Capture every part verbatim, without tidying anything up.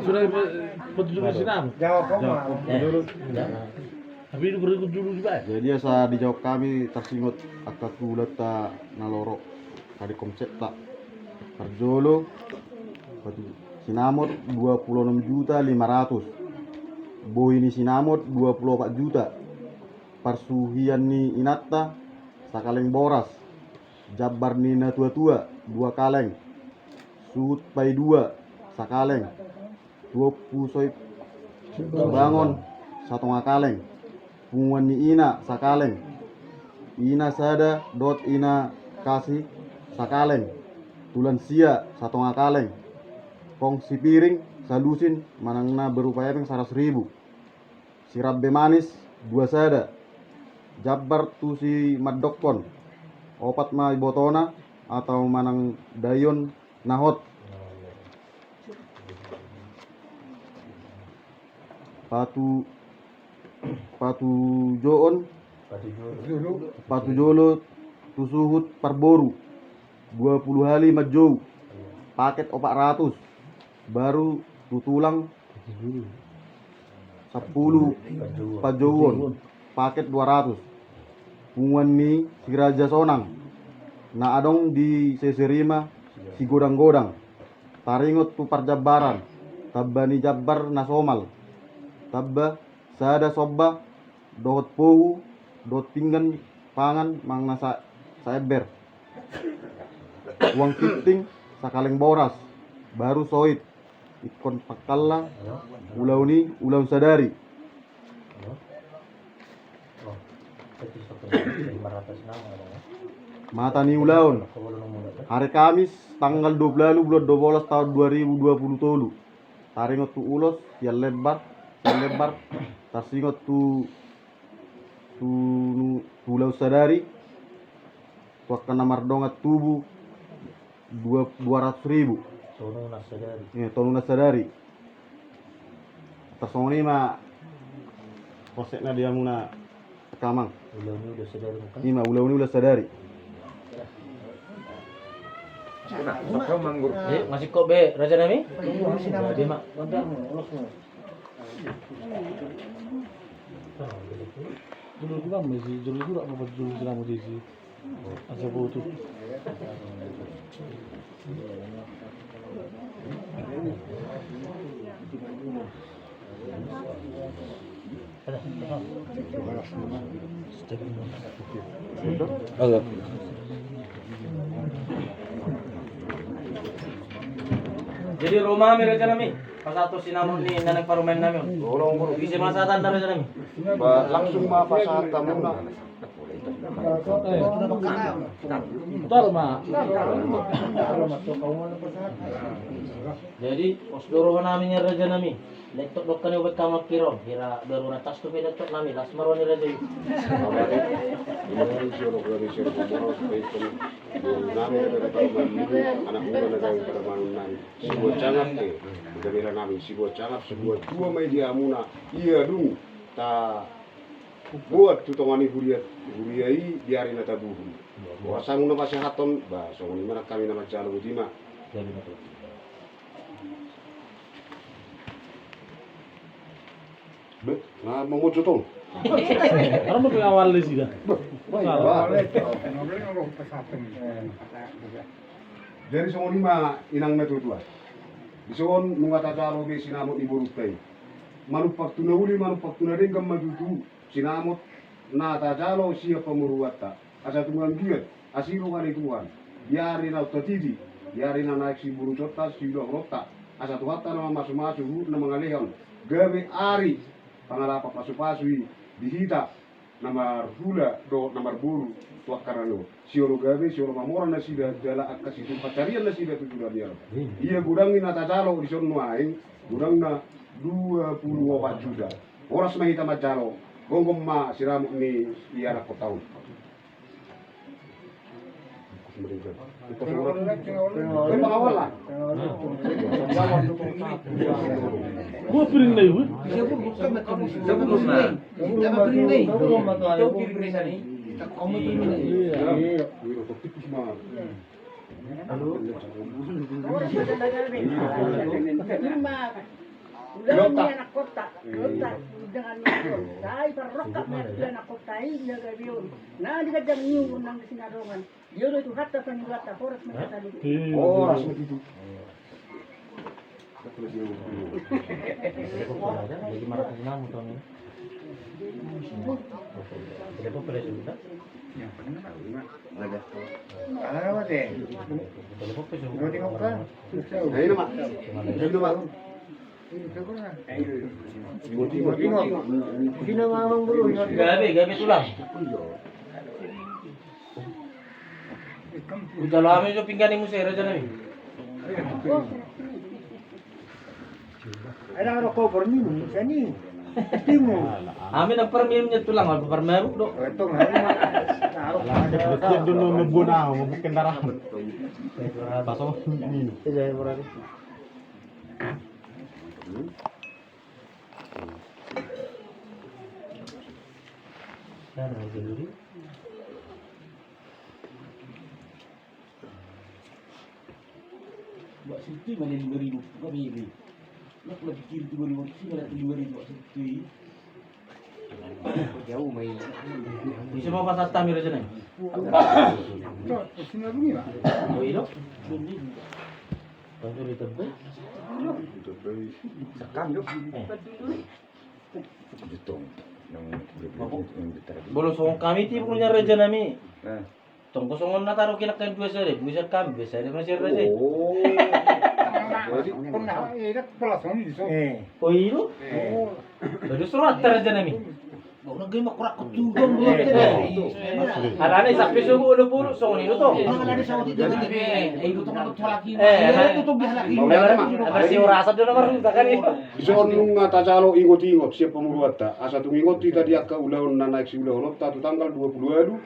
Sudah petunjuk di sini. Tapi ini berikut dulu di bawah. Jadi asa dijawab hami tarsingot angka tu hulanta na lorok. Tadi konsepta. Parjolo, sinamot dua puluh enam juta lima ratus. Bohi ni sinamot dua puluh opat juta. Parsuhian ni inanta sakaleng boras. Jambar ni natuatua dua kaleng. Suhut paidua sakaleng. Tuompu Soib Bangon satonga kaleng. Punguan ni ina sakaleng. Ina sada dohot ina kasi sakaleng. Tulan sia satonga kaleng. Kong sipiring salusin manang na berupa epeng saratus ribu. Sirambe manis dua sada. Jambar tu si mandokkon. Opat ma ibotona atau manang daion na hot. Patu, patujoon, patujolo tu suhut parboru. Dua puluh hali manjou. Paket opat ratus. Baru tu tulang sampulu. Pajouon. Paket dua ratus. Punguan ni si Raja Sonang na adong di Seserima Sigodang-godang. Taringot tu parjambaran, tamba ni jambar na somal. Tamba sada somba dohot pohu dohot pinggan pangan manang na sa-, saember. Uang kepeng sakaleng boras. Baru soit. Ingkon pangkalla ulaon i ulaon sadari. Mata ni ulaon. Hari Kamis tanggal dua puluh ualu bulan dua belas tahun dua ribu dua puluh tolu. Taringot tu ulos sian lembar, sian lembar. Tarsingot tu, tu, tu ulaon sadari. Tu angka na mardongan tubu dua, dua ratus ribu. Tonu na sadari. Iya, tonu na sadari. Tarsongon i ma konsepna di hamuna angka amang. Ulaon ni ulaon sadari. Ima ulaon ni ulaon sadari. Eh, masih kok be raja nami? Jadi mak. Dulu juga masih dulu juga mau dulu juga mau di sini. Jadi ro ma hami raja nami, pasahat sinamot ni na naeng parumaen nami on. Ise ma sahatna raja nami? Langsung ma pasahat hamuna. Jadi pos do roha nami nian raja nami. Lektok do hami ubat kamu kiro hira baru na tas tu pe lektok nami las maroni raja i. Nami anak muda na gawe pada manun nami. Sibuat sangap ke. Udah bela nami sibuat sangap sibuat dua mai di hamuna. Iya dung ta buat tu tonga ni huria, huria i di ari na tabuhun. Boha sangu na pasehaton, ba songon i ma nang hami na manjalo boti ma. Be, na mamojot on. Orang mau pengawal di sini. Jadi songon i ma inang na tuatua. Dison nunga tajalo be sinamot ni borunta i. Manumpak tu na uli, manumpak tu na denggan ma tutu. Sinamot na tajalo sian pamoruonta. Asa tung anggiat asi roha ni Tuhan. Di ari na tatiti, di ari na naeng siborujonta, siulaonta. Asa Tuhanta na mamasumasu, na mangalehon gabe ari pangalapan pasupasu i di hita na marhula dohot na marboru tu angka na on. Siolo gabe, siolo mamora nasida jala angka situtu pancarian nasida tu joloan ni ari on. Ia godang ni na tajalo dison nuaeng godangna dua pulu opat juta. Horas ma hita manjalo, gomgom ma sinamot ni ianakhonta on. Gua piring na ibu. Iya, iya. Halo. Ima ulaon ni anak kota, kota, undangan ni kota. Sai parrongkap ma anak kota i na gabe on. Na di ganjang ni umur nang di sinadongan. Dia do Tuhanta pangidoanta, horas ma hita. Horas ma hita. Gabe, gabe tulang. Ujalo hami jo pinggan i muse, raja nami. Ada ada koper ni, sini. Timu. Hami na parminum nya tulang, apa parmabuk do. Betul, hami mah. Ada betul do, no, mabona, mabuk kendaraan. Pasal minum. Iya, berarti. Buat situ mana lima ribu, bukan ini. Nak lebih kiri dua ribu, sini ada lima ribu, buat situ. Jauh main. Bisa mau pasar tamir aja nih. Sini lagi, Pak. Oh, iya, dong. Sini. Bantu di tebel. Sekam, yuk. Eh. Bolo songon hami tipu nya, raja nami. Tong songon na taruh kinak kan dua sere, bisa hami, bisa ada masih raja. Oh. Jadi pernah, eh, pelas ini so. Eh. Oh, iya. Eh. Baru surat, raja nami. Alani sampe subuh udah buruk songon itu tuh. Eh, ada si urasa dulu baru tak kan itu. Di son nunga tajalo ingot-ingot siap pamoruonta. Asa tung ingot hita di angka ulaon na naeng siulaonta tu tanggal dua puluh walu.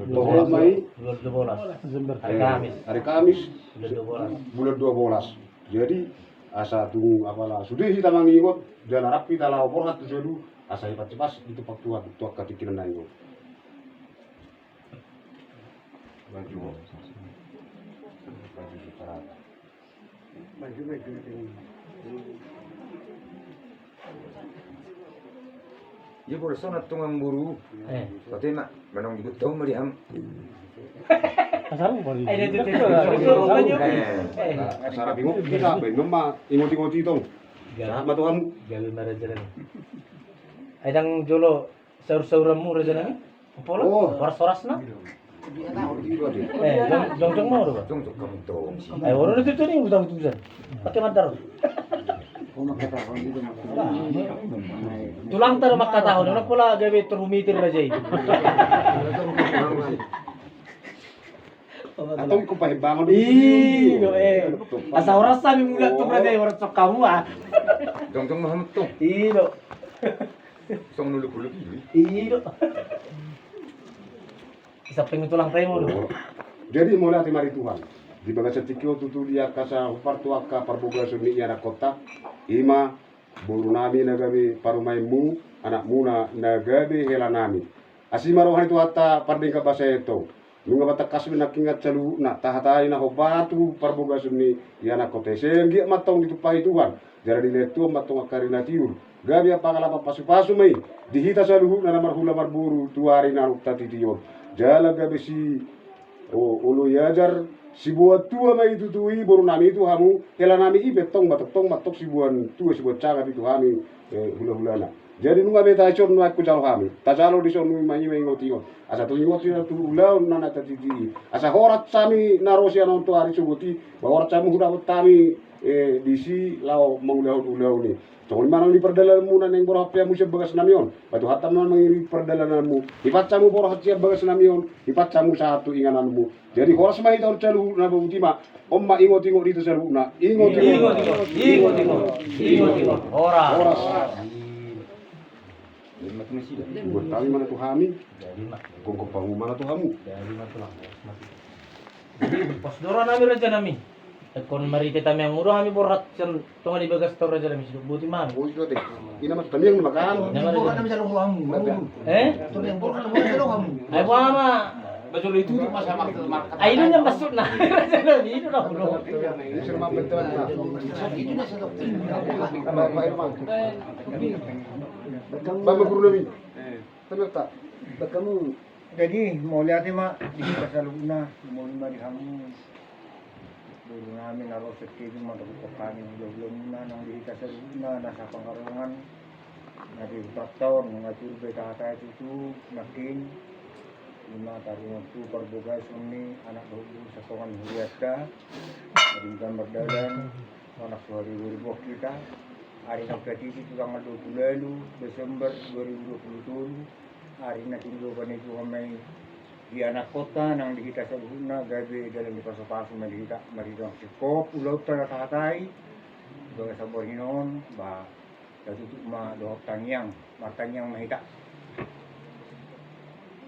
Toholan ma i. Bulan dua belas. Hari Kamis. Hari Kamis. Bulan dua belas. Bulan dua belas. Jadi asa tung apala sude hita mangingot, jala rap hita laho borhat tu saluhut. Asa hipas-hipas ditumpak Tuhan tu angka tingki na naeng on. Ia bolas sonat tongang boru. Eh. Pate ma manang dibut tau ma di ham. Asal bari. Eh, dia tu, dia tu. Eh. Asal bingung kita, bingung ma ingot-ingot itong. Sahat ma tu hamu. Gabe ma raja nami. Ai ndang jolo saur-sauranmu, raja nami? Apolo? Oh. Horas-horasna? Eh, jong, jong, jong mau do, Pak? Jong, jong, kamu tong. Eh, orang itu tuh nih, utang-utusan. Pakai mandar. Tulang taruh maka tahu, dia pola gabe terhumitir raja itu. Atau ikut pahe bangun. Ih, do, eh. Asa horas hami mulak tu raja, horas sok kamu, ah. Jong, jong, Muhammad tu. Ih, do. Song nuluk-nuluk ini. Ih, do. Di samping tulang temo do. Oh. Jadi mauliate ma di Tuhan. Di bagasan tingki on tutu di angka sahumpar tu angka parbogason ni anak kota. Ima boru nami na gabe parumaenmu, anakmuna na gabe hela nami. Asi ma roha ni Tuhanta pardenggan basa i tong. Nunga batangkas be nangkin saluhutna, tahatai na hombar tu parbogason ni anak kota i. Sai anggiat ma tong ditumpahi Tuhan, jala dilehon Tuhan ma tong angka ari na tiur. Gabe pangalapan pasu-pasu ma i di hita saluhutna na marhula marboru tu ari na ro tatiti on. Jala gabe si, o, olo iajar, siboan tua ma i tutu i boru nami tu hamu, hela nami i pe tong ma tongtong ma tong siboan tua, siboan sangap i tu hami, eh, hula-hulana. Jadi nunga be taison nuaeng hujalo hami. Tajalo di son nuaeng ma i ma ingot-ingot. Asa tung ingot hita tu ulaon na naeng tatiti i. Asa horas hami na ro sian on tu ari Sogot i. Ba horas hami hudapot hami, eh, disi laho mangulahon ulaon i. Songon i ma nang di pardalananmu na naeng borhat pe hamu sian bagas nami on. Ba Tuhanta ma mangiring pardalananmu. Hipas hamu borhat sian bagas nami on. Hipas hamu sahat tu ingananmu. Jadi horas ma hita on saluhutna, botima. On ma ingot-ingot di hita saluhutna. Ingot-ingot. Ingot-ingot. Ingot-ingot. Horas. Horas. Buat hami mana tu hami? Gomgom hamu mana tu hamu? Pos do roha nami, raja nami. Ingkon marhite tamiangmu do hami borhat sian tonga ni bagas taon, raja nami, sidok boti ma. Oh, itu ate. Ina ma tamiang ni makan. Ina ma, raja nami. Eh? Tamiang borhat na borhat jalo hamu. Ai boha ma. Bajolo itu tuh masa markas. Ah, ini yang maksudna. Ini udah udah. Bapa guru nami. Tenang tak? Bakamu. Jadi mauliate ma di hita saluhutna, mauliate ma di hamu. Boru nami na ro setiap mantap hami, hulahula muna nang di hita saluhutna na sapangarongan. Na di hutanta on, nunga turbe tahatai tutu, makin. Ima taringot tu parbogason ni anak dohot boru satonga ni hurianta. Jadi gambar dalan, anak suhari dua ribu kita. Ari na patiti tu tanggal dua puluh walu Desember dua ribu dua puluh tolu. Ari na tindopan ni Tuhan ma i di anakkonta nang di hita saluhutna, gabe dalan ni pasupasu ma di hita, marhite singkop ulaonta na tahatai. Bagas borngin on, ba, tatutup ma dohot tangiang, martangiang ma hita.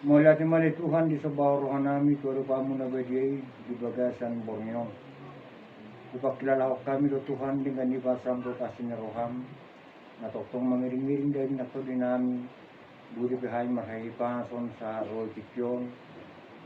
Mauliate ma ale Tuhan, disomba roha nami tu adopanmu na badia i di bagasan borngin on. Hupangkilalahon hami do Tuhan denggan ni basam dohot asi ni roham, na tongtong mangiringiring daging nang tondi nami. Boi dope hami marhahipason sahat ro di tingki on.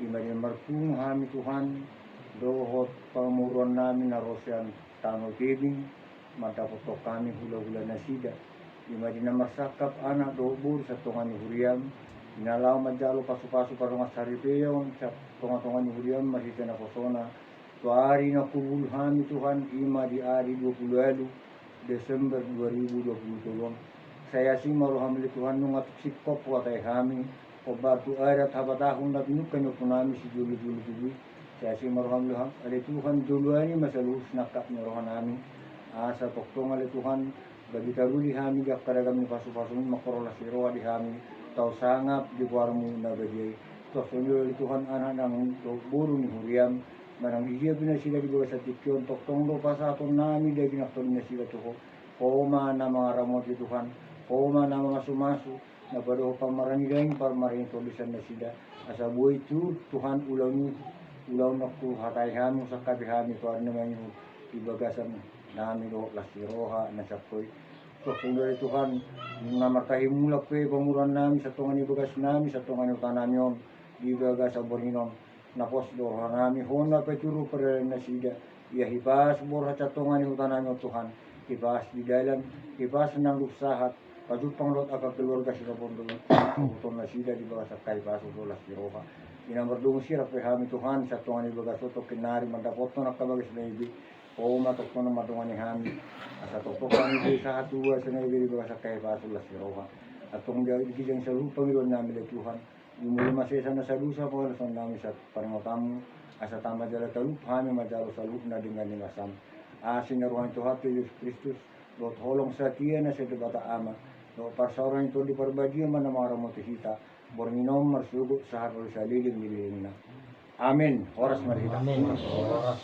Ima di na marpungu hami Tuhan, dohot pamoruon nami na ro sian tano Tebing, mandapothon hami hulahula nasida. Ima di na marsangkap anak dohot boru satonga ni huriam, di na laho manjalo pasupasu pardongan saripeon satongatonga ni huriam marhite naposona. Tu ari na hubulu hami Tuhan, ima di ari dua puluh walu Desember dua ribu dua puluh tolu on. Sai asi ma roham ale Tuhan, nunga tung singkop huhatai hami, hombar tu adat habatahon na pinungka ni ompu nami sijolojolo tubu i. Sai asi ma roham ale Tuhan, joloani ma saluhut sinangkap ni roha nami. Asa tongtong ale Tuhan, gabe taruli hami di angka ragam ni pasupasum i, mangkorhon las ni roha di hami, tau sangap di goarmu na badia i. Tung songon i ale Tuhan, anak nang dohot boru ni huriam, manang di dia pe nasida di bagasan tingki on, tongtong do pasahaton nami daging nang tondi nasida tu ho. Ho ma na mangaramoti Tuhan, ho ma na mamasumasu, na padohot pamarani daging pamarani tondi sian nasida. Asa boi tu Tuhan ulaon i, ulaon na huhatai hami, husangkapi hami tu ari na mangihut di bagasan nami dohot las ni roha na sangkap i. Tung songon i ale Tuhan, na martahi mulak pe pamoruon nami satonga ni bagas nami, satonga ni huta nami on di bagasan borngin on. Na pos do roha nami, ho na paturu pardalanan nasida. Ia hipas borhat satonga ni huta nami on Tuhan, hipas di dalan, hipas nang dung sahat, pajumpang dohot angka keluarga sitopotop, pahuton nasida di bagasan hahipason dohot las ni roha. Di na mardomu sirang pe hami Tuhan, satonga ni bagas on tongkin nari mandapothon angka bagas na ibe. Ho ma tongtong na mandongani hami, asa tongtong hami boi sahat tu bagasan na ibe di bagasan hahipason las ni roha. Antong di ginjang saluhut pangidoan nami ale Tuhan. Jumolo ma sesa na sadusa pangalason nami sahat paningotanmu, asa tama jala talup hami manjalo saluhutna denggan ni basam. Asi ni roha ni Tuhanta Jesus Kristus, dohot holong satia na sian Debata Ama, dohot parsaoran ni Tondi Parbadia ma na mangaramoti hita, borngin on marsogot sahat ro saleleng ni lelengna. Amen. Horas ma di hita. Amen. Horas.